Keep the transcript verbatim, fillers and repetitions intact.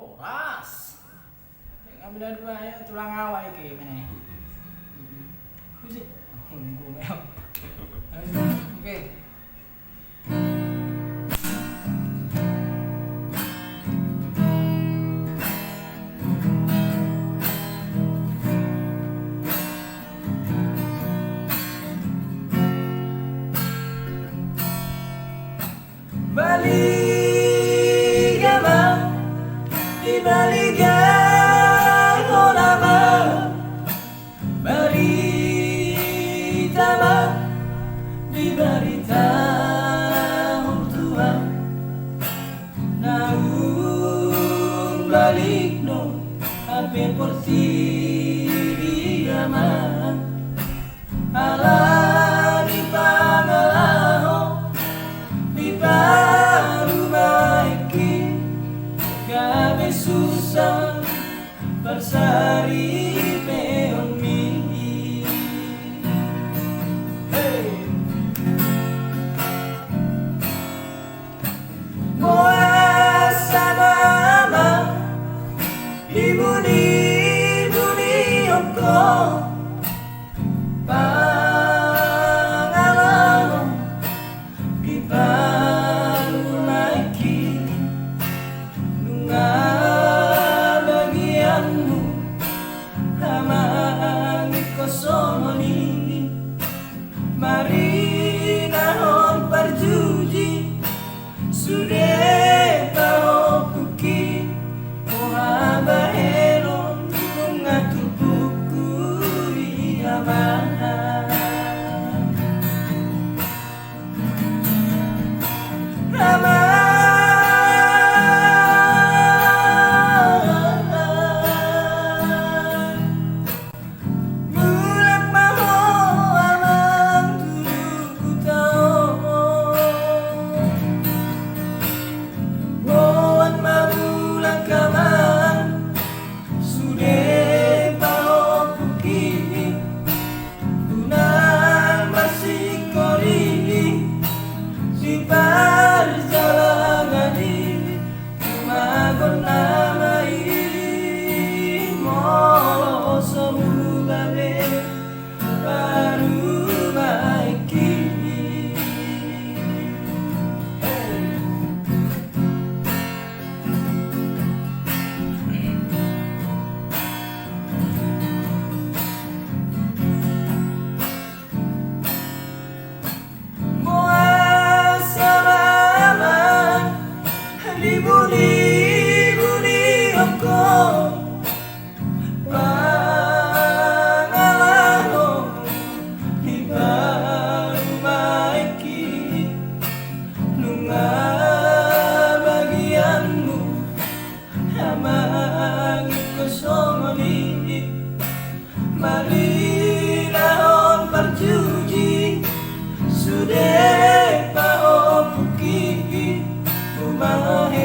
Horas. Ngambil dua ya, tulang awal ya, kayak gimana ya? Oke. Baliga ma, dibaligahon ma. Barita ma, dibaritahon Tuhan. Naung balik do hape portibi ma. Ala ni pangalaho ni parumaenki, gabe susah parsaripeonmi. Hei! Boasa ma dibuni-bunihon ho pangalaho ni parumaenki? Nunga bagianmu, amang, ingkon songon i. Marinahon parjuji, sude pahompuki, boha bahenon nunga turpukku i, amang. Amang. Mulak ma ho, amang, tu huta on. Boan ma mulak, amang, sude pahompuki, unang marsingkori di parjalangan i. Magon nama i, molo so muba be parumaenki. Boasa ma, amang, dibuni-bunihon ho pangalaho ni parumaenki? Nunga bagianmu, amang, ingkon songon i. Marinahon parjuji, sude pahompuki, boha